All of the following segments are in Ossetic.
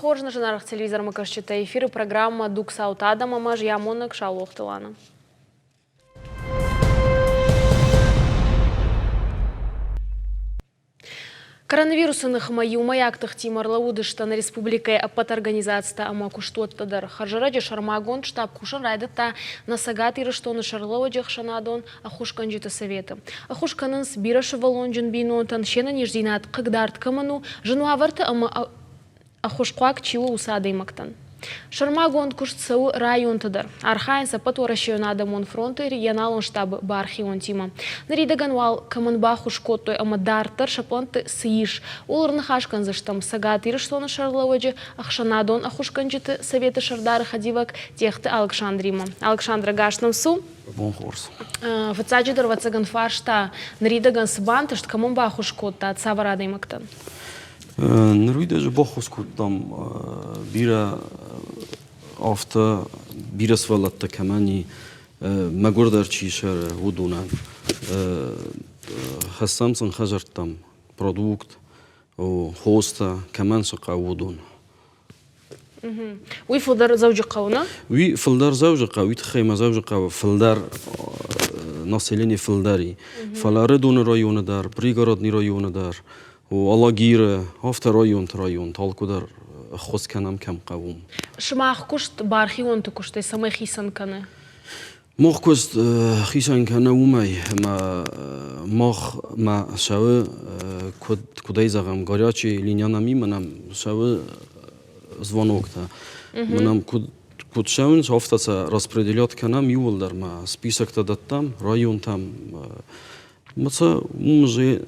хорз, нӕ зынаргъ телевизормӕкӕсджытӕ! Эфиры программӕ «Дуг цауты адӕм» ӕмӕ ӕз йӕ амонӕг Саулохты Лана. Коронавирусы ныхмӕ иумӕйаг тыхтимӕ ӕрлӕууыдысты нӕ республикӕйы ӕппӕт организацитӕ ӕмӕ куыстуӕттӕ дӕр. Хӕрзӕрӕджы сӕрмагонд штаб кусын райдыдта нӕ Цӕгат Ирыстоны Сӕргълӕууӕджы ӕхсӕнадон ӕххуысгӕнджыты советы. Ӕххуыс кӕнынц бирӕсывӕллонджын бинонтӕн, се нӕниздзинад хъыгдард кӕмӕн у, зын уавӕрты ӕмӕ ӕххуысхъуаг чи у, уыцы адӕймӕгтӕн. Сӕрмагонд куыст цӕуы районты дӕр. Архайынц Ӕппӕтуӕрӕсейон адӕмон фронты регионалон штабы бархионтимӕ. Ныридӕгӕн уал кӕмӕн баххуыс кодтой ӕмӕ дарддӕр сӕ пълӕнтты цы ис, ууыл ӕрныхас кӕндзыстӕм Цӕгат Ирыстоны Сӕргълӕууӕджы ӕхсӕнадон ӕххуысгӕнджыты советы сӕрдары хӕдивӕг Тъехты Алыксандримӕ. Алыксандр, ӕгас нӕм цу! Бон хорз. Фыццаджыдӕр, ӕвӕццӕгӕн, фарста, ныридӕгӕн цы бантыст, кӕмӕн баххуыс кодтат, цавӕр адӕймӕгтӕн? Ныр уый дӕр баххуыс кодтам бирӕ афтӕ бирӕ сывӕллӕттӕ кӕмӕн и, мӕгуырдӕр чи цӕры, уыдонӕн. Хӕссӕм сын хӕдзӕрттӕм продукт, хостӕ, кӕмӕн цы хъӕуы, уыдон. Уый фылдӕр Дзӕуджыхъӕуы, нӕ? Уый фылдӕр Дзӕуджыхъӕу, уый тыххӕй ма Дзӕуджыхъӕуы фылдӕр население фылдӕр и. Фӕлӕ Ӕрыдоны районы дӕр, Пригородный районы дӕр, Алагиры, афтӕ районты районты алкуыдӕр ӕххуыс кӕнӕм кӕм хъӕуы. Сымах куыст бархионты куыстӕй цӕмӕй хицӕн кӕны? Мах куыст хицӕн кӕны уымӕй, ӕмӕ мах ма цӕуы, куыд, куыдӕй зӕгъӕм, горячий линия нӕм и, мӕнӕм цӕуы звоноктӕ. Мӕнӕм куыд куыд цӕуынц, афтӕ сӕ распределять кӕнӕм иууылдӕр ма списоктӕ дӕттӕм районтӕм. Ма сӕ уым уже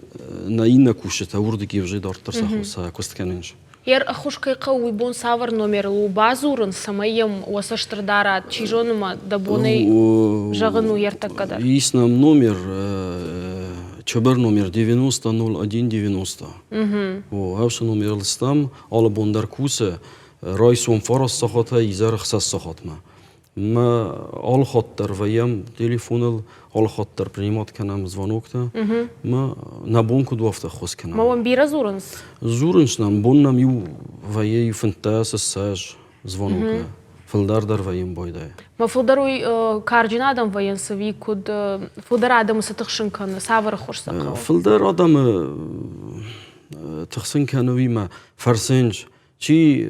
нӕ иннӕ кусджытӕ уырдыги уже дарддӕр сӕ куыст кӕнынц. Йе ӕххуыс кӕй хъӕуы, уый бон цавӕр номерыл у бадзурын, цӕмӕй йӕм уӕ цӕст ӕрдарат, чи зоны ма дӕ бонӕй зӕгъын у ӕртӕккӕ дӕр. Есть нам номер, ЧБР номер 90 01 90. О, ӕвсы номерыл стӕм, алы бон дӕр кусы, райсом фараст сахатӕй изӕры хсӕз сахатмӕ. Мӕ алы хатт дӕр вӕййӕм телефоныл, алы хатт дӕр принимать кӕнӕм звоноктӕ. Мӕ нӕ бон куыд у, афтӕ ӕххуыс кӕнӕм. Мӕ уӕм бирӕ дзурынц? Дзурынц нӕм. Бон нӕм иу вӕййы иу 15 ссӕдз звонокы. Фылдӕр дӕр вӕййӕм байдайы. Мӕ фылдӕр уый карджын адӕм вӕййынц ӕви куыд фылдӕр адӕмы цы тыхсын кӕны, цавӕр ӕххуыс сӕ хъӕуы? Фылдӕр адӕмы тыхсын кӕны уый мӕ фӕрсынц, чи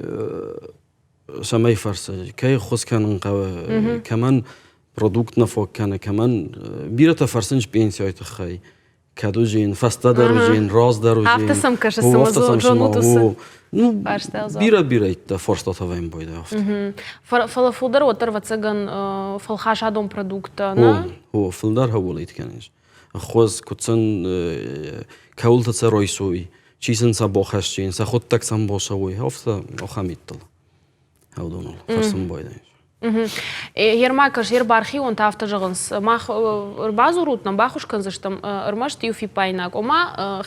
цӕмӕй фӕрсы, кӕй ӕххуыс кӕнын хъӕуы, кӕмӕн продукт нӕ фаг кӕны, кӕмӕн бирӕтӕ фӕрсынц пенсияйы тыххӕй. Кӕд уыдзӕн, фӕстӕдӕр уыдзӕн, раздӕр уыдзӕн. Афтӕ сӕм кӕсы, цыма зонут уыцы Ну, бирӕ-бирӕ фарстатӕ вӕййын байдайы афтӕ. Фӕлӕ фылдӕр уӕддӕр, ӕвӕццӕгӕн, фӕлхасадон продукттӕ, нӕ? О, фылдӕр хӕуылит кӕнынц. Ӕххуыс, куыд сын кӕуылты цӕрой суй, чи сын сӕ бахӕсджын, сӕ хъуыддаг сӕм бацӕуой, афтӕ ахӕм иттыл уыдоныл фӕрсын байдайынц. Ермак, ӕрбархионтӕ афтӕ зӕгъынц, мах ӕрбадзурут нӕм, баххуыс кӕндзыстӕм ӕрмӕст иу фиппаинаг, ома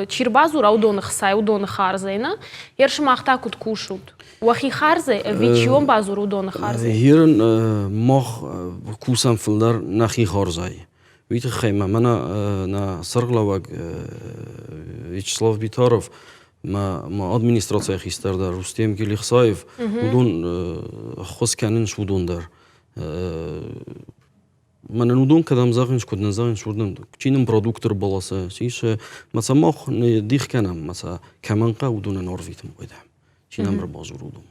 чи рбадзура, уыдоны хцайы, уыдоны хардзӕй, нӕ? Ер сымах та куыд кусут? Уӕхи хардзӕй ӕви чи уӕм бадзуры, уыдоны хардзӕй? Ерын мах кусӕм фылдӕр нӕхи хардзӕй. Уый тыххӕй ма мӕнӕ нӕ сӕргълӕууӕг Вячеслав Битаров, мӕ администрацийы хистӕр дӕр Рустем Гелихсаев, уыдон ӕххуыс кӕнынц уыдон дӕр. Мӕнӕн уыдон кӕдӕм зӕгъынц, куыд нӕ зӕгъынц, уырдӕм чи нын продукт ӕрбаласа, чи сӕ мӕ сӕ мах дих кӕнӕм, мӕ сӕ кӕмӕн хъӕуы, уыдонӕн ӕрвитын байдайӕм. Чи нӕм ӕрбадзуры, уыдон.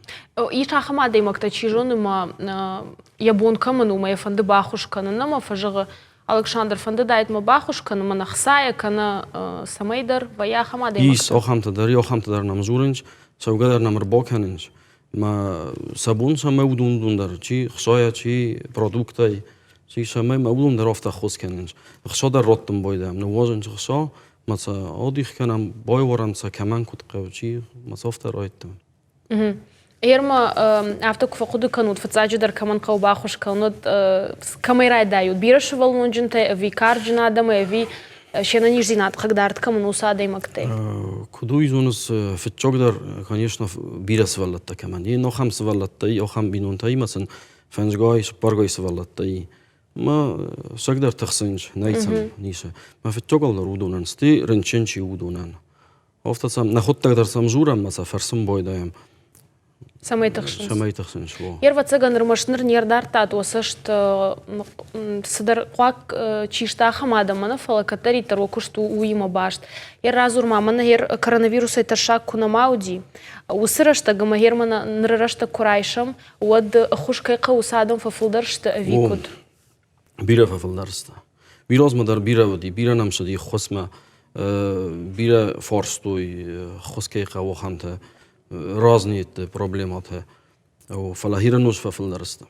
Ис ахӕм адӕймӕгтӕ, чи зоны, ма йӕ бон кӕмӕн у, ӕмӕ йӕ фӕнды баххуыс кӕнын, ӕмӕ фӕзӕгъы, Алыксандр, фӕндыдаид мӕ баххуыс кӕнын, мӕн ӕхцайӕ кӕнӕ цӕмӕйдӕр, вӕййы ахӕм адӕймӕгтӕ? Ис ахӕмтӕ дӕр, ахӕмтӕ дӕр нӕм дзурынц, цӕугӕ дӕр нӕм ӕрбакӕнынц. Мӕ сӕ бон цӕмӕй уыдон уыдон дӕр, чи хцайӕ, чи продуктӕй, чи цӕмӕй, мӕ уыдон дӕр афтӕ ӕххуыс кӕнынц. Ӕхца дӕр раттын байдайӕм, ныууадзынц ӕхца, мӕ сӕ адих кӕнӕм, байуарӕм сӕ кӕмӕн куыд хъӕуы, чи, мӕ сӕ афтӕ райдтам. Ерма, афтӕ куы фӕхъуыды кӕнут, фыццаджыдӕр кӕмӕн хъӕуы баххуыс кӕнут, кӕмӕй райдайут? Бирӕ сывӕллонджынтӕ ӕви карджын адӕмӕй, ӕви се нӕниздзинад хъыгдард кӕмӕн уыцы адӕймӕгтӕй? Куыд уый зоныс, фыццагдӕр, конечно, бирӕ сывӕллӕттӕ кӕмӕн и, ахӕм сывӕллӕттӕ и, ахӕм бинонтӕ и, ӕмӕ сын фӕндзгай, цыппӕргай сывӕллӕттӕ и. Мӕ сӕгдӕр тыхсынц, нӕй сӕм ницы. Мӕ фыццагалдӕр уыдонӕн, стӕй рынчын чи уыдонӕн. Афтӕ сӕм нӕхуыдтӕг дӕр сӕм дзурӕм ӕмӕ сӕ фӕрсын байдайӕм. Цӕмӕй тыхсынц? Цӕмӕй тыхсынц, о. Йе рвӕццӕгӕн ӕрмӕст ныр не рдардтат уӕ цӕст цыдӕр хъуаг чи сты, ахӕм адӕммӕ нӕ, фӕлӕ кӕддӕриддӕр уӕ куыст у уыимӕ баст. Йе радзур ма, мӕнӕ гъер коронавирусӕй тӕссаг куы нӕма уыди, уыцы рӕстӕг ӕмӕ гъер мӕнӕ ныры рӕстӕг куы райсӕм, уӕд ӕххуыс кӕй хъӕуы, уыцы адӕм фӕфылдӕр сты ӕви куыд? Бирӕ фӕфылдӕр сты. Бирӕ дӕр бирӕ уыди, бирӕ нӕм цыди ххуысмӕ, бирӕ фарстой ххуыс кӕй хъӕуы, ахӕмтӕ разниты проблемӕтӕ. Фӕлӕ хирӕнус фӕфылдӕр сты.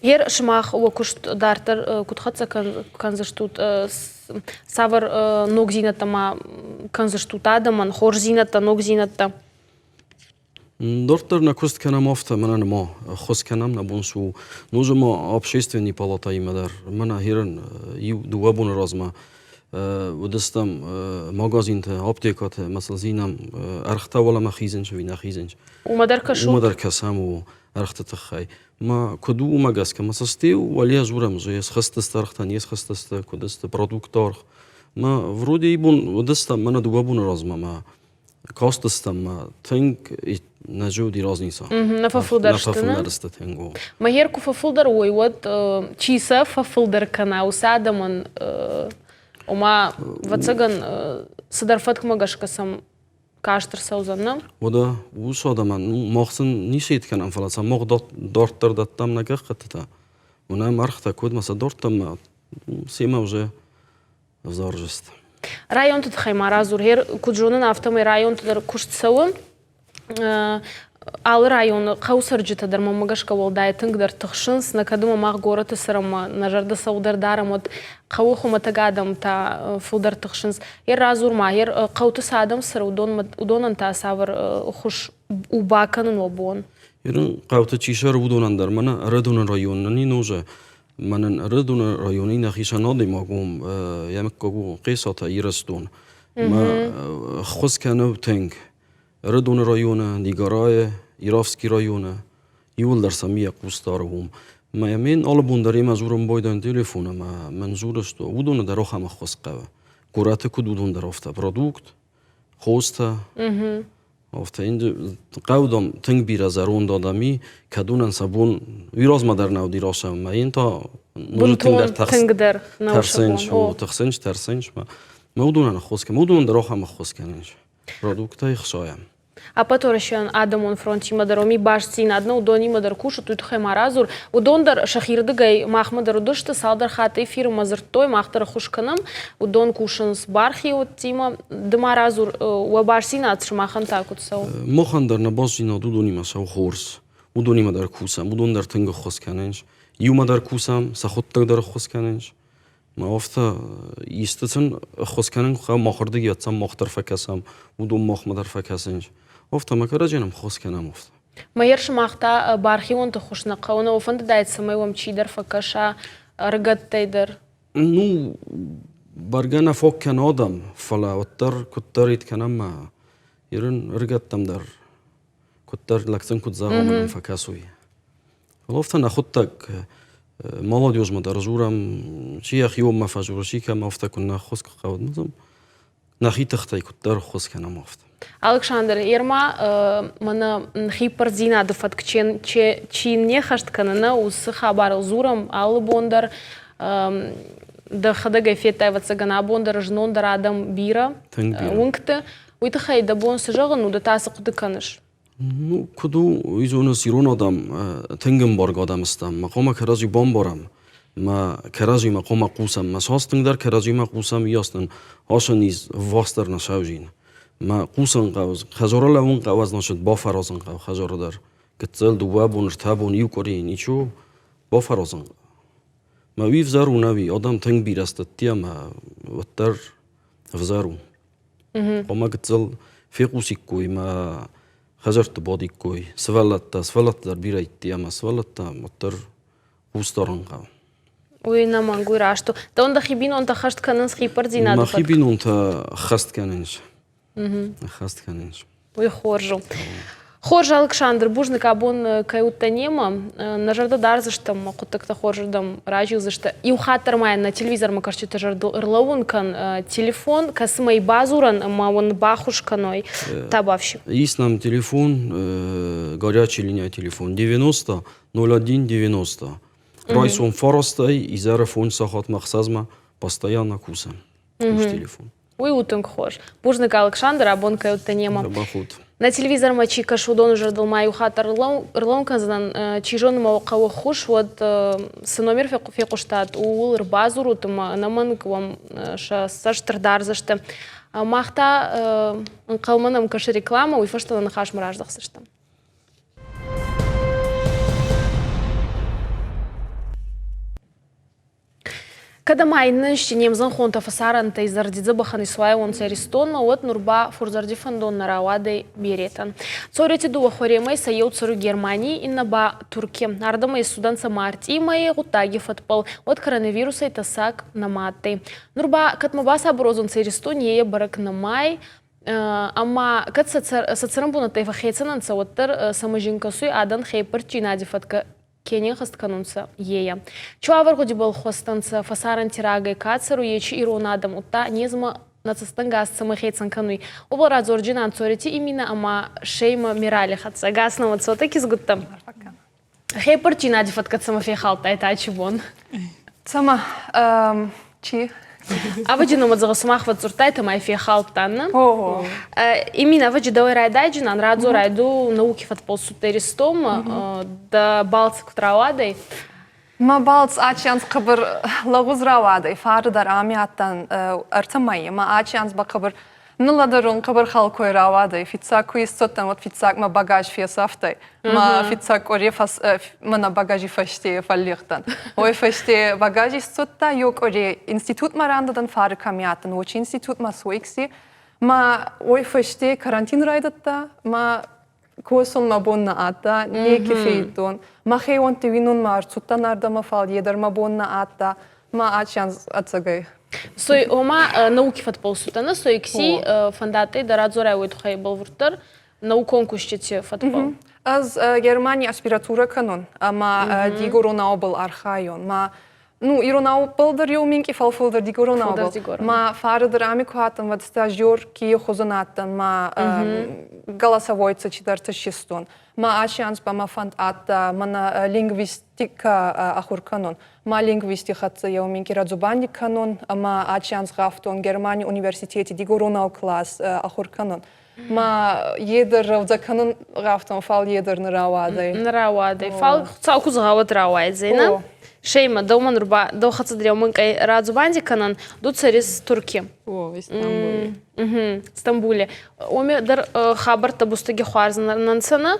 Ер сымах уӕ куыст дарддӕр куыд хӕццӕ кӕндзыстут, цавӕр ногдзинӕдтӕ ма кӕндзыстут адӕмӕн, хорздзинӕдтӕ, ногдзинӕдтӕ? Дарддӕр нӕ куыст кӕнӕм афтӕ, мӕнӕ нӕма ӕххуыс кӕнӕм, нӕ бон цы у. Ноджы ма общественный палатаимӕ дӕр мӕнӕ хирын иу дыууӕ боны размӕ уыдыстӕм магазинты, аптекӕты, ӕмӕ сыл зинӕм ӕргътӕ уӕлӕмӕ хизынц ӕви нӕ хизынц. Уымӕ дӕр кӕсут? Уымӕ дӕр кӕсӕм у ӕргъты тыххӕй. Ма куыд у, уымӕ гӕсгӕ ма сӕ уӕле дзурӕм, же схызтысты ӕргътӕ, не схызтысты, куыд сты продукты аргъ. Ма вроде ибон уыдыстӕм, мӕнӕ дыууӕ боны размӕ ма кастыстӕм ма тынг нӕ уыди разница. Нӕ фӕфылдӕр сты, фӕфылдӕр сты тынг. О. Магер куы фӕфылдӕр уой, уӕд чи сӕ фӕфылдӕр кӕна, уыцы адӕмӕн, ома, ӕвӕццӕгӕн, цыдӕр фӕткмӕ гӕсгӕ сӕм каст ӕрцӕудзӕн, нӕ? Уӕдӕ уыцы адӕмӕн, ну, мах сын ницы кӕнӕм, фӕлӕ сӕ мах дарддӕр дӕттӕм нӕ гӕххӕттытӕ. Уынӕм ӕргътӕ, куыд ма сӕ дардтам, семӕ уже ӕвзарджысты. Районты тыххӕй ма радзур. Куыд зонын, афтӕмӕй районты дӕр куыст цӕуы. Алы районы хъӕуы цӕрджытӕ дӕр мӕнмӕ гӕсгӕ уӕлдай тынгдӕр тыхсынц. Нӕ кӕд ӕмӕ мах горӕты цӕрӕм, нӕ зӕрдӕ цӕуылдӕр дарӕм, уӕд хъӕуы хуымӕтӕг адӕм та фылдӕр тыхсынц. Йе радзур ма, йе хъӕуты цы адӕм цӕры, уыдонӕн та цавӕр хуыз у бакӕнын уӕ бон? Ирын хъӕуты чи цӕры, уыдонӕн дӕр мӕнӕ Ӕрыдоны районы нын уже Мӕнӕн Ӕрыдоны райони нӕхицӕн адӕймаг у, йӕ мыггаг у Хъесатӕ Ирыстон. Мӕ ххуыс кӕны тынг. Ӕрыдоны районы, Дигорайы, Иравский районы, иууылдӕр сӕм йӕ хъус дары уым. Мӕ мен алы бон дӕр имӕ дзурын байдайын телефон ӕмӕ мӕн дзуры, что уыдоны дӕр ахӕм ӕххуыс хъӕуы. Горӕты куыд уыдон дӕр афтӕ продукт, хостӕ, Афтӕ хъӕу, дам, тынг бирӕ зӕронд адӕм и, кӕд уынӕн сӕ бон уый размӕ дӕр нӕ уыди рацӕуынмӕ, йын та ноджы тынгдӕр тынгдӕр тӕрсынц, тыхсынц, тӕрсынц. Мӕ уыдонӕн ӕххуыс кӕнын, уыдонӕн дӕр ахӕм ӕххуыс кӕнынц. Продукттӕй хсайӕм. Ӕппӕтуӕрӕсейон адӕмон фронтимӕ дӕр уыми бастдзинад нӕ, уыдонимӕ дӕр кусут, уый тыххӕй ма радзур. Уыдон дӕр сӕхирдыгӕй махмӕ дӕр уыдысты, цалдӕр хатты эфирмӕ дзырдтой, мах дӕр ӕххуыс кӕнӕм. Уыдон кусынц бархиуӕттимӕ. Ды ма радзур, уӕ бастдзинад сымахӕн та куыд цӕуы? Махӕн дӕр нӕ бастдзинад уыдонимӕ цӕуы хорз. Уыдонимӕ дӕр кусӕм, уыдон дӕр тынг ӕххуыс кӕнынц. Иумӕ дӕр кусӕм, сӕхуыдтӕг дӕр ӕххуыс кӕнынц. Мӕ афтӕ исты сын ӕххуыс кӕнын хъӕуы, махырдыгӕй сӕм мах дӕр фӕкӕсӕм, уыдон махмӕ дӕр фӕкӕсынц. Афтӕ мӕ кӕрӕдзийӕн ӕххуыс кӕнӕм афтӕ. Мӕйӕр сымах та бархионты ххуыс нӕ хъӕуы, нӕ уӕ фӕндыдаид, цӕмӕй уӕм чидӕр фӕкӕса ӕрыгӕттӕй дӕр? Ну, бӕргӕ нӕ фог кӕны адӕм, фӕлӕ уӕддӕр куыддӕрид кӕнӕм ма ирын ӕрыгӕттӕм дӕр куыддӕр лӕгдзын куыд зӕгъӕм, уымӕн фӕкӕсуй. Фӕлӕ афтӕ нӕхуыдтӕг молодежмӕ дӕр дзурӕм, чи йӕхионмӕ фӕдзуры, чи кӕм афтӕ куыннӕ ӕххуыс хъӕуы, нӕхи тыхтӕй куыддӕр ӕххуыс кӕнӕм, афтӕ. Алыксандр, ерма мӕнӕ хиппӕрддзинады фӕтк чи не ххӕст кӕны, нӕ уыцы хабарыл дзурӕм алы бон дӕр. Дӕхӕдӕг ӕй федтай, ӕвӕццӕгӕн, абон дӕр, знон дӕр адӕм бирӕ уынгты. Уый тыххӕй дӕ бон цы зӕгъын у, ды та цы хъуыды кӕныс? Ну, куыд у, уый зоныс, ирон адӕм тынг ӕмбаргӕ адӕм стӕм. Мӕ хъуамӕ кӕрӕдзи бамбарӕм, мӕ кӕрӕдзимӕ хъуамӕ хъусӕм. Мӕ цас тынгдӕр кӕрӕдзимӕ хъусӕм, уыйас нын ацы низ ввахсдӕр нӕ сӕвзин. Мӕ хъусын хъӕуы, хӕдзары лӕууын хъӕуы, значит, бафӕразын хъӕуы хӕдзары дӕр. Гыццыл, дыууӕ бон, ӕртӕ бон, иу къуыри, ничего, бафӕразын хъӕуы. Мӕ уый ӕвзӕр у нӕ уый, адӕм тынг бирӕ сты ӕмӕ уӕддӕр ӕвзӕр у. Хъуамӕ гыццыл фехъусиккой мӕ хӕдзӕртты бадиккой сывӕллӕттӕ, сывӕллӕттӕ дӕр бирӕ итти ӕмӕ сывӕллӕттӕ уӕддӕр хъус дарын хъӕуы. Уый ӕнӕмӕнг, уый раст у. Дӕуӕн дӕхи бинонтӕ хӕст кӕнынц хиппӕрдзинады Мӕхи бинонтӕ хӕст кӕнынц. Хӕст кӕнынц. Уый хорз у. Хорз, Алыксандр, бузныг абон кӕй уыдтӕ немӕ. Нӕ зӕрдӕ дардзыстӕм, хъуыддӕгтӕ хорзырдӕм разилдзысты. Иу хатт дӕр ма нӕ телевизормӕ кӕсджыты зӕрдыл ӕрлӕууын кӕн телефон, кӕцымӕ бадзурӕн ӕмӕ уын баххуыс кӕной. Табуафси. Есть нам телефон, горячая линия телефон 90 01 90. Райсом фарастӕй изӕры фондз сахатмӕ ӕхсӕзмӕ постоянно кусӕм. Кус телефон. Уый у тынг хорз. Бузныг, Алыксандр, абон кӕй уыдтӕ немӕ. Нӕ телевизормӕ чи кӕсы, уыдоны зӕрдыл ма иу хатт ӕрлӕууын кӕндзынӕн. Чи зоны мӕ хъӕуы ххуыс, уӕд цы номер фехъуыстат, ууыл ӕрбадзурут ӕмӕ ӕнӕмӕнг уӕм сӕ цӕст ӕрдардзысты. Мах та ӕнхъӕлмӕ нӕм кӕсы рекламӕ, уый фӕстӕ нӕ ныхасмӕ раздӕхдзыстӕм. Кӕд ӕма иннӕ ести не мзӕнхонтӕ фӕсарӕнтӕй зӕрдидзӕбӕхӕн исуайуонцӕ Иристонмӕ, уӕд нур ба фурзӕрди фӕндон нӕ рауадӕй беретӕн. Цорити дууӕ хуӕремӕй сӕ еу цӕруй Германий, иннӕ ба Турки. Ардӕмӕ иссудӕнцӕ мартъий мӕйи гъуддаги фӕдбӕл, уӕд коронавирусӕй тӕссаг нӕма адтӕй. Нур ба кӕдмӕ басабур уодзӕнцӕ Иристони, е бӕрӕг нӕма ӕй. Ӕма кӕд сӕ цӕрӕнбунӕттӕй фӕххецӕн ӕнцӕ, уӕддӕр сӕмӕ зин кӕсуй адӕн хеппӕртдзийнади фӕткӕ ке не нхӕст кӕнунцӕ, ейӕ. Чуавӕр гъудибӕл хуӕстӕнцӕ фӕсарӕнти рагӕй ка цӕруй, ечи ирон адӕм, удта незмӕ нӕ цӕстӕнгас цӕмӕй хецӕн кӕнуй, уобӕл радзорджинан Цорити Иминӕ ӕма Шейма Мирали хӕццӕ. Гас нӕмӕ цотӕ кизгуттӕ. Хеппӕртдзийнади фӕткӕ цӕмӕ фехалдтайтӕ ачи бон? Цӕмӕ? Чи? Ӕвӕджи номӕдзӕгъӕ сумах фӕдздзурдтайтӕ ма фехалдтан. Имин ӕвӕджи дӕуӕй райдайджинан, радзорай ду науки фӕдбӕл цудтӕ Иристонмӕ, дӕ балц куд рауадӕй? Мӕ балц ачи анз хъӕбӕр лӕгъуз рауадӕй, фары дӕр ами адтӕн ӕртӕ мӕйи. Ма ачи анз ба хъӕбӕр Ныллӕдӕрун хъӕбӕр хӕлкой рауадӕй. Фиццаг ку исцудтӕн, уӕд фиццаг мӕ багаж фесӕфтӕй. Ма фиццаг къуӕре мӕнӕ багажи фӕсте фӕллигътӕн. Уой фӕсте багаж исцудта, еу къуӕре институтмӕ рандӕдӕн, фари кӕми адтӕн, уочи институтмӕ СУИКСи. Ма уой фӕсте карантин райдӕдта, ма косун мӕ бон нӕ адта, неке федтон. Мӕ хеуӕнтти уинунмӕ ӕрцудтӕн ардӕмӕ, фал е дӕр мӕ бон нӕ адта. Ма ачи ӕцӕгӕй. Сой, ома науки фӕдбӕл цудтӕн, СОИКСи фӕндадтӕй дӕ радзорай уой туххӕй бӕлвурддӕр наукон кустити фӕдбӕл. Ӕз Германий аспиратурӕ кӕнун ӕма дигоронаубӕл архайун. Ма ну, иронаубӕл дӕр еу минкъий, фал фулдӕр дигоронаубӕл. Ма фаре дӕр ами ку адтӕн, уӕд стажерки хузӕн адтӕн, ма голосовойцӕ чидӕртӕ систон. Ма аци анз ба мӕ фӕнд адтӕ мӕнӕ лингвистикӕ ахур кӕнун. Ма лингвисти хӕццӕ еу минкъий радзубанди кӕнун ӕма аци анз гъавтон Германий университети дигоронау класс ахур кӕнун. Ма е дӕр рӕвдзӕ кӕнун гъавтон, фал е дӕр нӕ рауадӕй. Нӕ рауадӕй. Фал Хуцау ку зӕгъа, рауайдзӕй, нӕ? Шейма, дӕумӕ нур ба дӕу хӕццӕ дӕр еумӕнкъай радзубанди кӕнӕн. Ду цӕрис Турки. О, Стамбуле. Стамбуле. Уоми дӕр хабӕрттӕ бустӕги хуарз нӕ нцӕ, нӕ?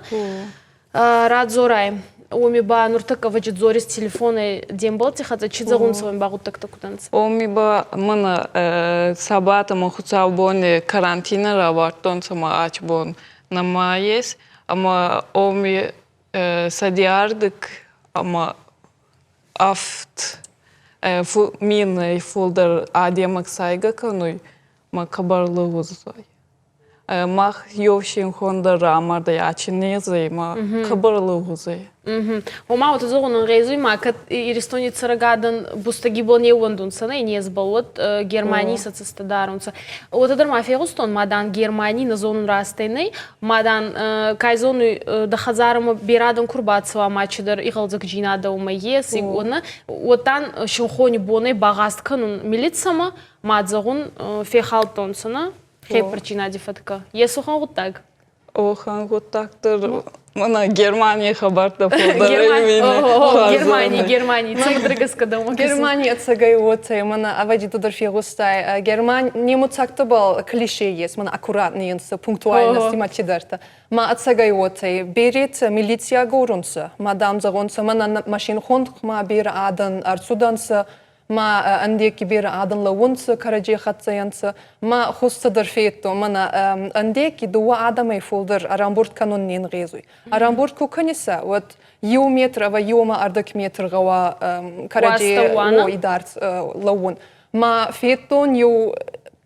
Радзорай. Уоми ба нуртӕккӕ ӕвӕджи дзорис телефонӕй де мбӕлтти хӕццӕ чи зӕгъунцӕ уоми ба гъуддӕгтӕ куд ӕнцӕ? Уоми ба мӕнӕ сабат ӕма хуцаубони карантинӕ равардтонцӕ ма ачи бон нӕма ес ӕма уоми сӕдиардыг ӕма авд минӕй фулдӕр адӕймаг сӕйгӕ кӕнуй ма хъӕбӕр лӕгъуз ӕй. Мах еу синхон дӕр рамардӕй ачи незӕй ма хъӕбӕр лӕгъуз ӕй. Ома уотӕ зӕгъун ӕнгъезуй ма кӕд Иристони цӕрӕг адӕн бустӕги бон не ууӕндунцӕ нӕ незбӕл, уӕд Германий сӕ цӕстӕ дарунцӕ. Уотӕ дӕр ма фегъустон, ма дан Германий нӕ зонун растӕй нӕй, ма дан кай зонуй дӕ хӕдзарӕмӕ берӕ адӕн ку рбацӕуа ма чидӕр игъӕлдзӕгдзийнадӕ уомӕ ес, уӕд дан синхони бонӕй багъаст кӕнун милицӕмӕ, ма зӕгъун фехалдтонцӕ нӕ хеппӕрчийнади фӕткӕ. Ес уӕхӕн гъуддаг? Уӕхӕн гъуддаг дӕр мӕнӕ Германий хабӕрттӕ фулдӕр Германий, Германий, цӕмӕдӕр гӕсгӕ дӕумӕ Германий ӕцӕгӕй уотӕ, мӕнӕ ӕвӕджи ду дӕр фегъустай, Герман немуцӕгтӕбӕл клише ес, мӕнӕ аккуратный нцӕ, пунктуальности ма чидӕртӕ. Ма ӕцӕгӕй уотӕ, беретӕ милици агорунцӕ, ма дам зӕгъунцӕ, мӕнӕ машинхонд ма берӕ адӕн ӕрцудӕнцӕ, ма ӕндеки берӕ адӕн лӕуунцӕ, кӕрӕдзей хӕццӕ ӕнцӕ. Ма хузтӕ дӕр федтон, мӕнӕ ӕндеки дууӕ адӕмӕй фулдӕр ӕрӕмбурд кӕнун не нгъезуй. Ӕрӕмбурд ку кӕнисӕ, уӕд еу метр ӕва еума ӕрдӕг метр гъӕуа кӕрӕдзей идард лӕуун. Ма федтон еу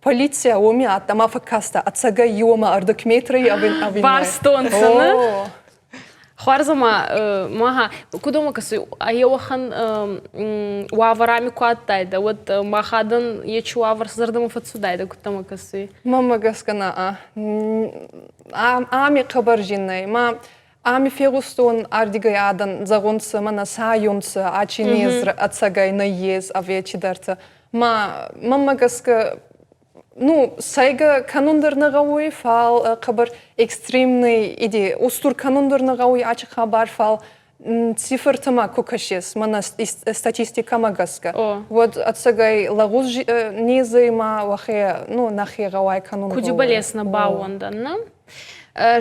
Полиция уоми адтӕ ма фӕккастӕ, ӕцӕгӕй еуемӕ ӕрдӕг метрӕй ӕви нӕ? Барстонцӕ, нӕ? Хуарз ӕма маха куд уомӕ кӕсуй, еуӕхӕн уавӕр ами ку адтайдӕ, уӕд махадӕн ечи уавӕр зӕрдӕмӕ фӕццудайдӕ, куд дӕмӕ кӕсуй? Мӕмӕ гӕсгӕ нӕ. Ами хъӕбӕр зин ӕй. Ма ами фегъустон ардигӕй адӕн зӕгъунцӕ, мӕнӕ сайунцӕ, ачи нез ӕцӕгӕй нӕййес ӕви чидӕртӕ. Ма мӕмӕ гӕсгӕ ну, сӕйгӕ кӕнун дӕр нӕ гъӕуй, фал хъӕбӕр экстремный иде устур кӕнун дӕр нӕ гъӕуй ачи хабар, фал цифртӕмӕ ку кӕсес, мӕнӕ статистикӕмӕ гӕсгӕ, уӕд ӕцӕгӕй лӕгъуз незӕй ма уӕхе, ну, нӕхе гъӕуай кӕнун. Куди болезненно баууӕндӕн, нӕ?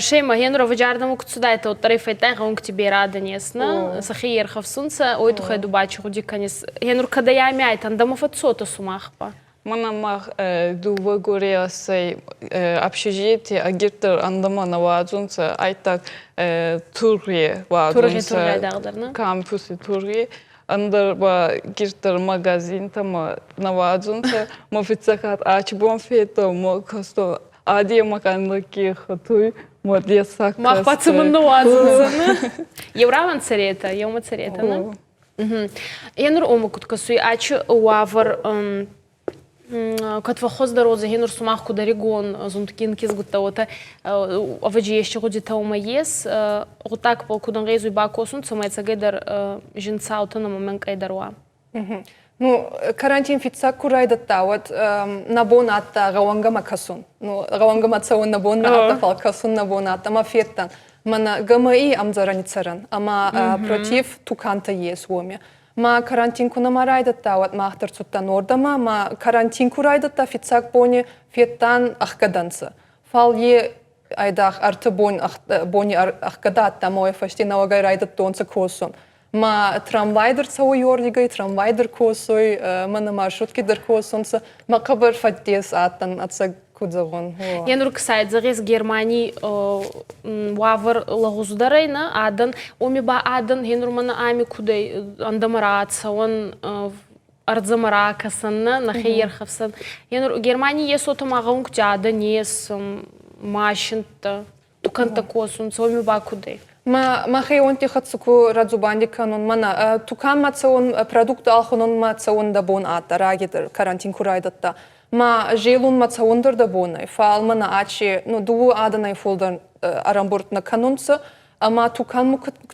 Шема, генро ваджардӕмӕ куд цудайтӕ, уӕддӕр ӕй фӕйтай гъӕунгти берӕ адӕн ес, нӕ? Сӕхе ерхӕфсунцӕ, ой туххӕй ду ба чи гъуди кӕнис? Генур кӕдӕй ами айтӕн, дӕмӕ фӕццотӕ сумах ба? Мӕнӕ мах дууӕ горӕсӕй общежитие агирддӕр ӕндӕмӕ нӕ уадзунцӕ, айдтаг тургъи уадзунцӕ, кампуси тургъи, ӕндӕр ба гирддӕр магазинтӕмӕ нӕ уадзунцӕ. Ма фиццаг хатт ачи бон федтон, ма костон адемаканлыки хатуй, ма дессаг. Мах ба цымын нӕ уадзунцӕ. Еу рауӕн цӕретӕ, еумӕ цӕретӕ, нӕ? Енур ома куд кӕсуй, ачи уавӕр кӕд фӕххуӕздӕр уодзӕй, енур сумах куд ӕригон зундгин кизгуттӕ уотӕ, ӕвӕджи ести гъудитӕ уомӕ ес, гъуддагбӕл куд ӕнгъезуй бакосун, цӕмӕй ӕцӕгӕйдӕр зин цаутӕ нӕмӕ мӕнкъӕйдӕр уа? Ну, карантин фиццаг ку райдӕдта, уӕд нӕ бон адтӕ гъӕуангӕмӕ кӕсун. Ну, гъӕуангӕмӕ цӕун нӕ бон нӕ адтӕ, фал кӕсун нӕ бон адтӕ. Ӕма федтан, мӕнӕ ГМИ ӕмдзӕрӕни цӕрӕн ӕма против тукантӕ ес уоми. Ма карантин ку нӕма райдӕдта, уӕд мах дӕр цудтан уордӕмӕ, ма карантин ку райдӕдта фиццаг бони, федтан ӕхгӕдӕнцӕ. Фал е айдагъ ӕртӕ бони ӕхгӕд адтӕ ӕма уой фӕсте нӕуӕгӕй райдӕдтонцӕ косун. Ма трамвай дӕр цӕуй уордигӕй, трамвай дӕр косуй, мӕнӕ маршрутки дӕр косунцӕ. Мӕ хъӕбӕр фӕддес адтӕн, ӕцӕг ку зӕгъон. Е нур ксайд зӕгъес Германий уавӕр лӕгъуздӕр ӕй нӕ адӕн, уоми ба адӕн гьенур мӕнӕ ами кудӕй ӕндӕмӕ рацӕуӕн, ӕрдзӕмӕ ракӕсӕн, нӕ нӕхе ерхӕфсӕн. Енур Германий ес уотӕ ма гъӕунгти адӕн ес, машинттӕ, тукӕнтӕ косунцӕ, уоми ба кудӕй? Мӕ мӕхеуонти хӕццӕ ку радзубанди кӕнун, мӕнӕ туканмӕ цӕун, продукт ӕлхӕнунмӕ цӕун дӕ бон адтӕ, раги дӕр карантин ку райдӕдта. Ма зелунмӕ цӕун дӕр дӕ бон ӕй, фал мӕнӕ ачи, ну, дууӕ адӕнӕй фулдӕр ӕрӕмбурд нӕ кӕнунцӕ, ӕма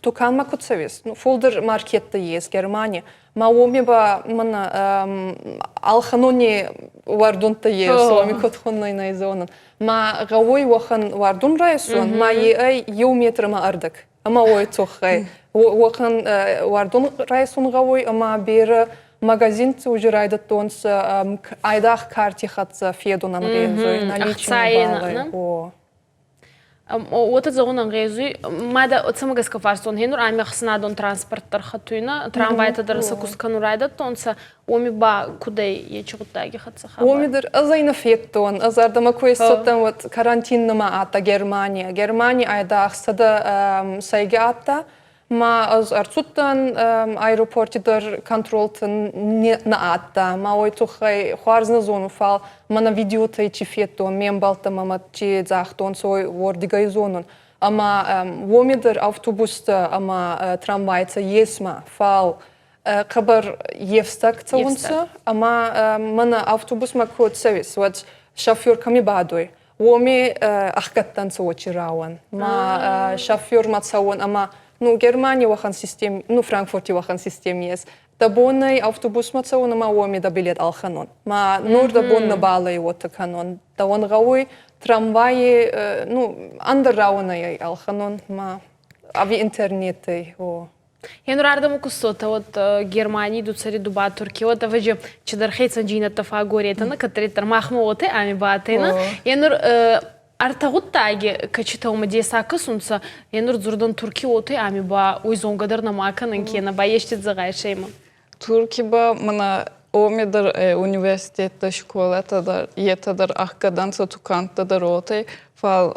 туканмӕ ку цӕуис, ну, фулдӕр маркеттӕ ес Германий, ма уоми ба мӕнӕ ӕлхӕнуни уӕрдунтӕ ес, уоми куд хуннуй, нӕ зонун. Ма гъӕуй уӕхӕн уӕрдун райсун, ма е ӕй еу метр ӕма ӕрдӕг. Ӕма уой туххӕй уӕхӕн уӕрдун райсун гъӕуй ӕма берӕ магазинти уже райдӕдтонцӕ айдагъ карти хӕццӕ федун ӕнгъезуй, наличный баллӕй. О. Уотӕ зӕгъун ӕнгъезуй, мадӕ цӕмӕ гӕсгӕ фарстон, гьенур ами ӕхсӕнадон транспорт дӕр хӕтуйна, трамвайтӕ дӕр сӕ куст кӕнун райдӕдтонцӕ, уоми ба кудӕй ечи гъуддаги хӕццӕ хабар? Уоми дӕр ӕз ӕй нӕ федтон. Ӕз ардӕмӕ ку иссудтӕн, уӕд карантин нӕма адтӕ Германия. Германий айдагъ 100 сӕйгӕ адтӕ, Ма ӕз ӕрцудтӕн аэропорти дӕр контролтӕ нӕ адтӕ. Ма уой туххӕй хуарз нӕ зонун, фал мӕнӕ видеотӕй чи федтон, ме мбӕлттӕ мӕмӕ чи загътонцӕ, уой уордигӕй зонун. Ӕма уоми дӕр автобустӕ ӕма трамвайтӕ ес ма, фал хъӕбӕр ефстаг цӕунцӕ ӕма мӕнӕ автобусмӕ ку цӕуис, уӕд шофер кӕми бадуй, уоми ӕхгӕдтӕнцӕ уочи рауӕн. Ма шофермӕ цӕуӕн ӕма ну Германий уӕхӕн систем, ну Франкфурти уӕхӕн систем ес. Дӕ бонӕй автобусмӕ цӕун ӕма уоми дӕ билет ӕлхӕнун. Ма нур дӕ бон нӕбал ӕй уотӕ кӕнун. Дӕуӕн гъӕуй трамвайи, ну ӕндӕр рауӕнӕй ӕй ӕлхӕнун, ма ӕви интернетӕй. О. Енур ардӕм ку ссотӕ, уӕд Германий ду цӕри, ду ба Турки, уӕд ӕвӕджи чидӕр хецӕнджийнӕдтӕ фӕггоретӕ, кӕддӕриддӕр махмӕ уотӕ ами ба атӕй. Енур ӕртӕ гъуддаги кӕчитӕ деса кӕсунцӕ, енур дзурдӕн Турки уотӕ ами ба уой зонгӕ дӕр нӕма кӕнӕн, кенӕ ба ести дзӕгъӕй Турки ба мӕнӕ уоми дӕр университеттӕ, скъолатӕ дӕр, етӕ дӕр ӕхгӕдӕнцӕ, тукӕнттӕ дӕр уотӕ, фал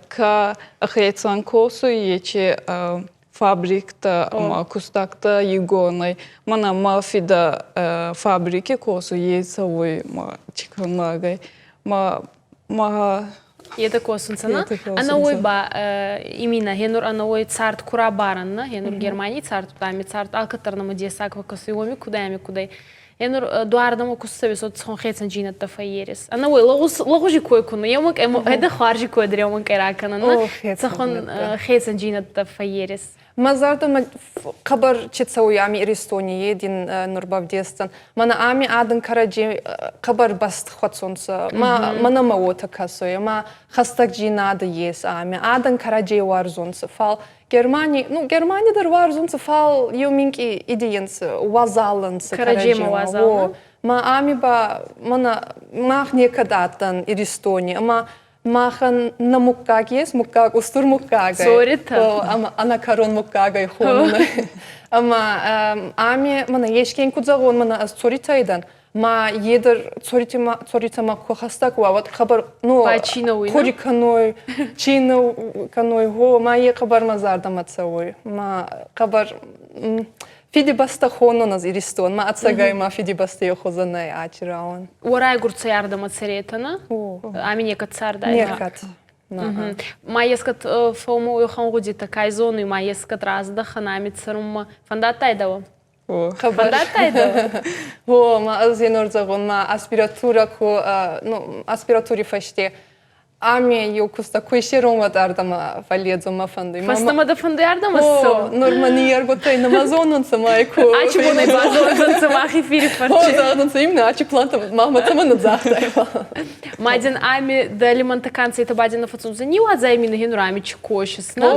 ка ӕхецӕн косуй, ечи фабриктӕ ӕма кустӕгтӕ игонӕй. Мӕнӕ мӕ фидӕ фабрики косуй, е цӕуй ма чиконлагӕй. Ма ма Етӕ косунцӕ, на? Ӕнӕуой ба именно гьенур ӕнӕуой цард ку рабарӕн, на? Гьенур Германий цард, ами цард алкӕддӕр нӕмӕ дессаг фӕккӕсуй, уоми куд ами кудӕй. Гьенур дуардӕмӕ ку ссӕуис, уӕд цӕхуӕн хецӕнджийнӕдтӕ фӕййерис. Ӕнӕуой лӕгъуз лӕгъузи кой ку нӕ, еумӕ ӕдӕ хуарзи кой дӕр еумӕ ракӕнӕн, на? Цӕхуӕн хецӕнджийнӕдтӕ фӕййерис. Мӕ зӕрдӕмӕ хъӕбӕр чи цӕуй ами Иристони, е дин нур бавдесдзӕн. Мӕнӕ ами адӕн кӕрӕдзей хъӕбӕр баст хуӕцунцӕ. Ма мӕнӕмӕ уотӕ кӕсуй, ӕма хӕстӕгдзийнадӕ ес ами. Адӕн кӕрӕдзей уарзунцӕ, фал Германи, ну, Германи дӕр уарзунцӕ, фал еу минкъий идейӕнцӕ, уазал ӕнцӕ кӕрӕдземӕ. Уазал. Ма ами ба мӕнӕ мах некӕд адтан Иристони, ӕма махӕн нӕ муггаг ес, муггаг устур муггагӕй. Цоритӕ. Ӕма ӕнӕкӕрон муггагӕй хонун. Ӕма ами мӕнӕ ескен ку зӕгъон, мӕнӕ ӕз Цоритӕй дӕн, ма е дӕр Цоритӕмӕ Цоритӕмӕ ку хӕстӕг уа, уӕд хъӕбӕр ну хъури кӕнуй, чинӕ кӕнуй, гъо, ма е хъӕбӕр мӕ зӕрдӕмӕ цӕуй. Ма хъӕбӕр Фидибӕстӕ хонун ӕз Иристон, ма ӕцӕгӕй ма Фидибӕсти хузӕн ӕй ачи рауӕн. Уӕ райгурдцӕй ардӕмӕ цӕретӕ, Ами некӕд цардайдӕ? Некӕд. Ма ескӕд фӕумӕ уӕхӕн гъудитӕ кай зонуй, ма ескӕд раздӕхӕн ами цӕрунмӕ фӕндадтайдӕ уӕ? Фӕндадтайдӕ? О, ма ӕз енор зӕгъун, ма аспиратура ку, ну, аспиратури фӕсте Ами еу куста ку иссерун, уӕд ардӕмӕ фӕлледзун мӕ фӕндуй. Фӕстӕмӕ дӕ фӕндуй ардӕмӕ цӕун? Нур мӕ ниййергутӕй нӕма зонунцӕ ма ку. Ачи бонӕй базондзӕнцӕ мах эфири фӕрчи. Зонунцӕ именно ачи плантӕ махмӕ цӕмӕн загътай. Мадин ами дӕ лимонта канцета бадина фӕцунцӕ ниуадзай мин генур ами чи кошис, на?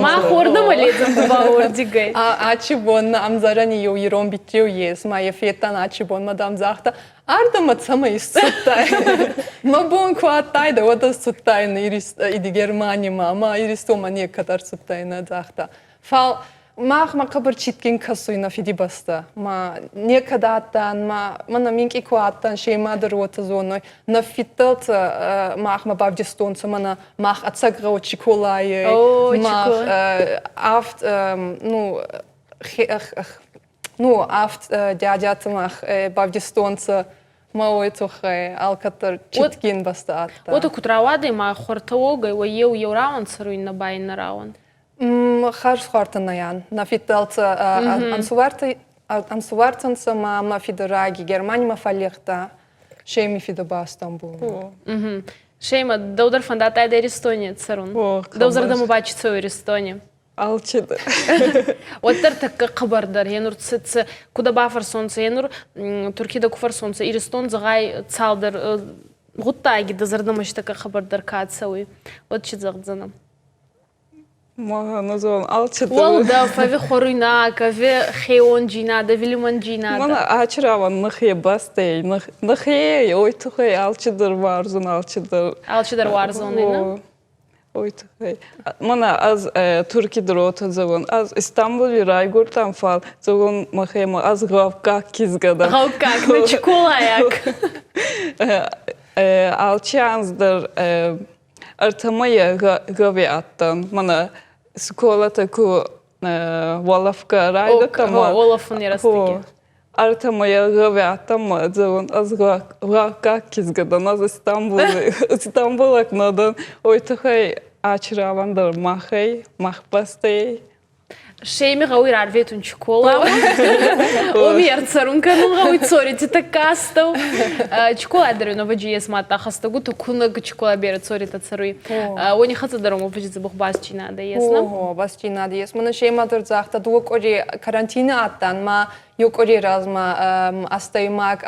Ма хордӕмӕ ледзӕн ба уордигӕй. Ачи бон ӕмдзӕрӕни еу ирон биттеу ес, ма е федтан ачи бон мадам загъта, Ардӕмӕ цӕмӕ исцудтай? Мӕ бон ку адтайдӕ, уӕд ӕз цудтайнӕ иди Германимӕ ӕма Иристонмӕ некӕд ӕрцудтайнӕ, загъта. Фал мах ма хъӕбӕр цитгин кӕсуй нӕ Фидибӕстӕ. Ма некӕд адтан, ма мӕнӕ минкъий ку адтан, сема дӕр уотӕ зонуй. Нӕ фидтӕлтӕ махмӕ бавдистонцӕ мӕнӕ мах ӕцӕг гъӕу Чиколайӕй, мах авд ну ну, авд дядяты мах бавдистонцӕ ма уой туххӕй алкӕддӕр цитгин бӕстӕ адтӕй. Уотӕ куд рауадӕй ма хуӕртӕ уогӕй, уой еу еу рауӕн цӕруй нӕ ба иннӕ рауӕн? Харз хуӕртӕ нӕ Нӕ фиддӕлтӕ ӕнсувӕртӕ ӕнсувӕртӕ нцӕ ма мӕ фидӕ раги Германимӕ фӕллигъта. Шеми фидӕ ба Стамбулмӕ. Шейма, дӕу дӕр фӕндадтайдӕ Иристони цӕрун? Дӕу зӕрдӕмӕ ба чи цӕуй Иристони? Алчидӕр. Уӕддӕр тӕккӕ хъӕбӕрдӕр. Енур цы куда бафӕрсонцӕ, енур Турки да ку фӕрсонцӕ, Иристон зӕгъай цалдӕр гъуддаги дӕ зӕрдӕмӕ тӕккӕ хъӕбӕрдӕр ка цӕуй, уӕд чи зӕгъдзӕнӕ? Ма назон алчидӕр. Уӕлдӕф, ӕви хуӕруйнаг, ӕви хеонджийнадӕ, ӕви лимӕнджийнадӕ? Мана ачирауан нӕхе бӕстӕй, нӕхе ой тухӕй алчидӕр уарзун, алчидӕр. Алчидӕр уарзун, не? Ой туххӕй. Мӕнӕ ӕз Турки доротӕ зӕгъун. Ӕз Истамбули райгурдтӕн, фал зӕгъун мӕхемӕ ӕз гъӕуккаг кизгӕ дӕн. Гъӕуккаг, нӕ Чиколайаг. Алчи анз дӕр ӕртӕмӕйӕ гъӕуи адтӕн. Мӕнӕ скъолатӕ ку уолӕфгӕ райдӕдта. Уолӕфуни рӕстӕги. Ӕртӕмӕйӕ гъӕуӕтӕмӕ зӕгъун, ӕз гъӕуккаг кизгӕ дӕн, ӕз Стамбули, Стамбулаг нӕ дӕн. Уой туххӕй ачираван дӕр махӕй, мах бӕстӕй. Шеми гъӕуй рарветун Чиколамӕ. Оми ӕрцӕрун кӕнун гъӕуй цорити тӕккӕ астӕу. Чикола дӕр ӕвӕджи ес мадта хӕстӕгутӕ кунӕг Чикола берӕ цоритӕ цӕруй. Уони хӕццӕ дӕр ӕвӕджи дзӕбӕх басчийнадӕ ес, нӕ? Ого, басчийнадӕ ес. Мӕнӕ шема дӕр загъта, дууӕ къуӕре карантини адтан, ма еу къуӕрей размӕ ӕстӕймаг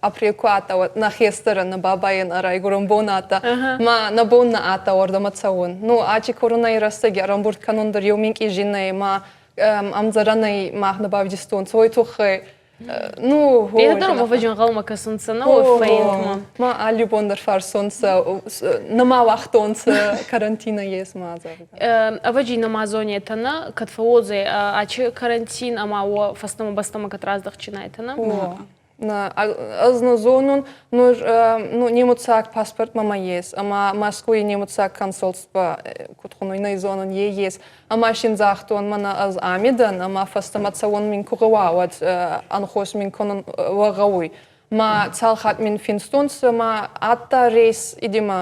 апрель ку адтӕ, уӕд нӕ хестӕрӕн, нӕ бабайӕн ӕ райгурӕн бон адтӕ, ма нӕ бон нӕ адтӕ уордӕмӕ цӕун. Ну, ачи коронай рӕстӕги ӕрӕмбурд кӕнун дӕр еу минкъий зин ӕй, ма ӕмдзӕрӕнӕй мах нӕ бавдистонцӕ, уой туххӕй. Ну, Бердӕр ӕвӕджи ӕнгъӕлмӕ кӕсунцӕ нӕ фӕйнтмӕ. Ма алли бон дӕр фӕрсунцӕ, нӕма уагътонцӕ карантинӕ ес ма зӕгъгӕ. Ӕвӕджи нӕма зонетӕ нӕ, кӕд фӕуодзӕй ачи карантин ӕма уо фӕстӕмӕ бӕстӕмӕ кӕд раздӕхчинайтӕ нӕ? Ӕз нӕ зонун, нур ну, немуцаг паспорт мӕмӕ ес, ӕма Мӕскуй немуцаг консульство, куд хунуй, нӕ зонун, е ес. Ӕма син загътон, мӕнӕ ӕз ами дӕн, ӕма фӕстӕмӕ цӕун мин ку гъӕуа, уӕд ӕнхос мин кӕнун уӕ гъӕуй. Ма цал хатт мин финстонцӕ, ма адта рейс идима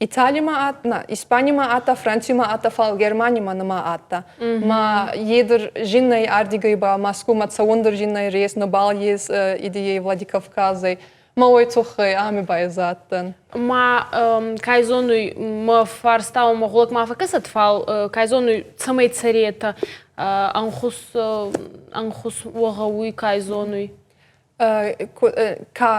Италимӕ на, Испанимӕ адта, Францимӕ адта, фал Германимӕ нӕма адта. Ма едр зиннӕй ардигӕй ба Москвумӕ цӕун дӕр зиннӕй рейс, нӕбал ес идейӕй Владикавказӕй. Ма уой туххӕй ами байзадтӕн. Ма кай зонуй, мӕ фарстау мӕ гъулӕг ма фӕкӕсӕд, фал кай зонуй, цӕмӕй цӕретӕ, ӕнхус ӕнхус уӕ гъӕуй, кай зонуй. Ка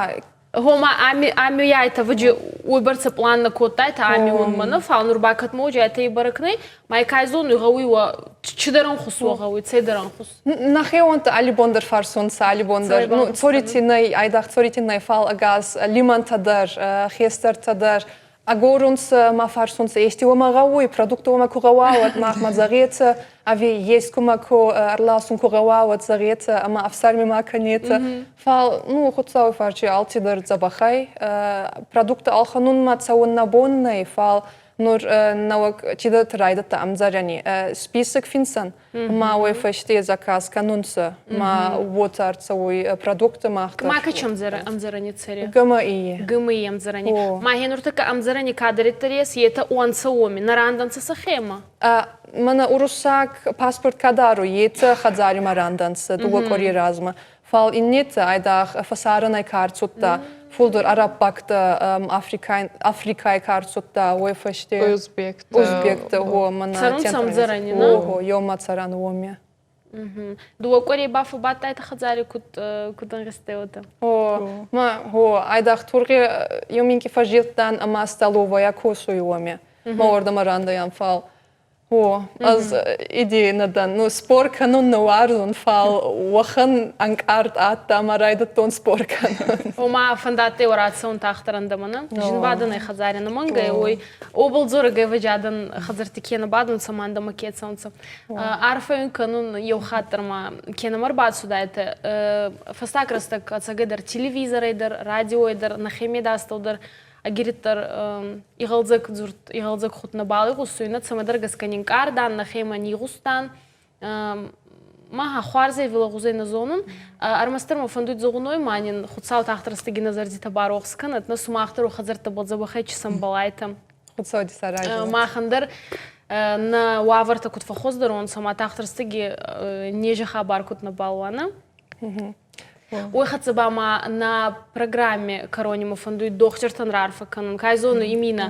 Гъома, ами ами айтӕ вӕджи уойбӕрцӕ пълан нӕ кодтайтӕ ами унмӕ нӕ, фал нур ба кӕд моджи айтӕ бӕрӕг нӕй, ма кай зонуй гъӕуй уӕ чидӕр ӕнхус уӕ гъӕуй, цӕйдӕр ӕнхус. Нӕхеуонтӕ аллибон дӕр фӕрсунцӕ, аллибон дӕр. Ну, цорити нӕй, айдагъ цорити нӕй, фал ӕгас лимӕнтӕ дӕр, хестӕртӕ дӕр агорунцӕ ма фӕрсунцӕ, ести уӕмӕ гъӕуй, продукт уӕмӕ ку гъӕуа, уӕд махмӕ зӕгъетӕ, ӕви ескумӕ ку ӕрласун ку гъӕуа, уӕд зӕгъетӕ ӕма ӕфсӕрми ма кӕнетӕ. Фал, ну, Хуцауи фӕрци алцидӕр дзӕбӕх ӕй. Продукттӕ ӕлхӕнунмӕ цӕун нӕ бон нӕй, фал нур нӕуӕг чидӕртӕ райдӕдта ӕмдзӕрӕни список финсӕн, ма уой фӕсте заказ кӕнунцӕ, ма уотӕ ӕрцӕуй продукттӕ мах Ма кӕч ӕмдзӕрӕни цӕре? ГМИ. ГМИ ӕмдзӕрӕни. Ма хенуртӕккӕ ӕмдзӕрӕни кадӕриддӕр ес, етӕ уонцӕ уоми, нӕ рандӕнцӕ сӕхемӕ? Мӕнӕ уруссаг паспорт ка даруй, етӕ хӕдзаримӕ рандӕнцӕ дууӕ къуӕрей размӕ. Фал иннетӕ айдагъ фӕсарӕнӕй ка ӕрцудта, фулдӕр араббӕгтӕ, Африкӕй ка ӕрцудта, уой фӕсте. Узбектӕ. Узбектӕ, гъо, мӕнӕ. Цӕрунцӕ ӕмдзӕрӕни, нӕ? Гъо, еумӕ цӕрӕн уоми. Дууӕ къуӕрей ба фӕббадтайтӕ хӕдзари, куд куд ӕнгъизтӕй уотӕ? Гъо, ма, гъо, айдагъ тургъи еу минкъий фӕззилдтан ӕма столовая косуй уоми. Ма уордӕмӕ рандӕйӕн, фал О, ӕз идейӕ нӕ дӕн. Ну, спор кӕнун нӕ уарзун, фал уӕхӕн ӕнкъард адтӕ ӕма райдӕдтон спор кӕнун. Ома фӕндадтӕй уӕ рацӕун тагъддӕр ӕндӕмӕ, нӕ? Зинбадӕнӕй хӕдзари нӕмӕнгӕй, уой обыл дзорӕгӕй вӕджадӕн хӕдзӕртти ке нӕ бадунцӕ, ма ӕндӕмӕ ке цӕунцӕ. Арфӕ уин кӕнун еу хатт дӕр ма ке нӕмӕ рбацудайтӕ. Фӕстаг рӕстӕг ӕцӕгӕйдӕр телевизорӕй дӕр, радиойӕ дӕр, нӕхе медастӕу дӕр ӕгириддӕр игъӕлдзӕг дзурд, игъӕлдзӕг худт нӕбал игъусуй, нӕ цӕмӕдӕр гӕсгӕ нинкъардан, нӕхемӕ нийгъустан. Маха хуарзӕй вилӕгъузӕй нӕ зонун. Ӕрмӕстдӕр мӕ фӕндуй зӕгъун, ма нин Хуцау тагъд нӕ зӕрдитӕ барохс кӕнӕд, нӕ сумах дӕр хӕдзӕрттӕбӕл дзӕбӕхӕй чи сӕмбӕлайтӕ. Хуцауи сарази. Махӕн дӕр нӕ уавӕртӕ куд фӕххуӕздӕр уонцӕ, ма тагъд рӕстӕги нези хабар куд нӕбал уа, нӕ? Уой хӕццӕ ба ма нӕ программе кӕрони мӕ фӕндуй дохтиртӕн раарфӕ кӕнун. Кай зону, имина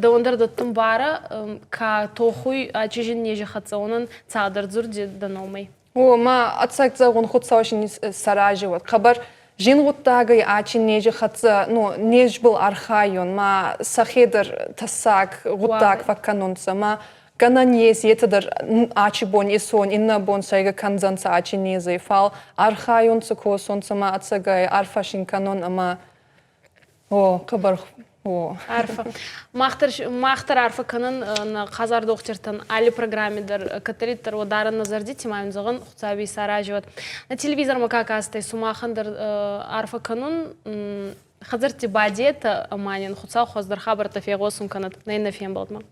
дӕуӕн дӕр дӕттун барӕ, ка тохуй чижин нези хӕццӕ, уонӕн цалдӕр дзурди дӕ номӕй. О, ма ӕцӕг зӕгъун Хуцау син исарази уӕд. Хъӕбӕр зин гъуддагӕй ачи нези хӕццӕ, ну, незбӕл архайун, ма сӕхе дӕр тӕссаг гъуддаг фӕккӕнунцӕ, ма гӕнӕн ес, етӕ дӕр ачи бон исон, иннӕ бон сӕйгӕ кӕндзӕнцӕ ачи незӕй, фал архайунцӕ, косунцӕ ма ӕцӕгӕй арфӕ син кӕнун ӕма о, хъӕбӕр о. Арфӕ. Мах дӕр арфӕ кӕнӕн нӕ хъазар дохтиртӕн алли программе дӕр кӕддӕриддӕр уӕ дарӕн нӕ зӕрдити ма ин зӕгъӕн Хуцауи исаразиуӕд. Нӕ телевизормӕ ка кастӕй, сумахӕн дӕр арфӕ кӕнун. Хӕдзӕртти бадетӕ ӕма нин Хуцау хуӕздӕр хабӕрттӕ фегъосун кӕнӕд. Нӕ иннӕ фембӕлдмӕ.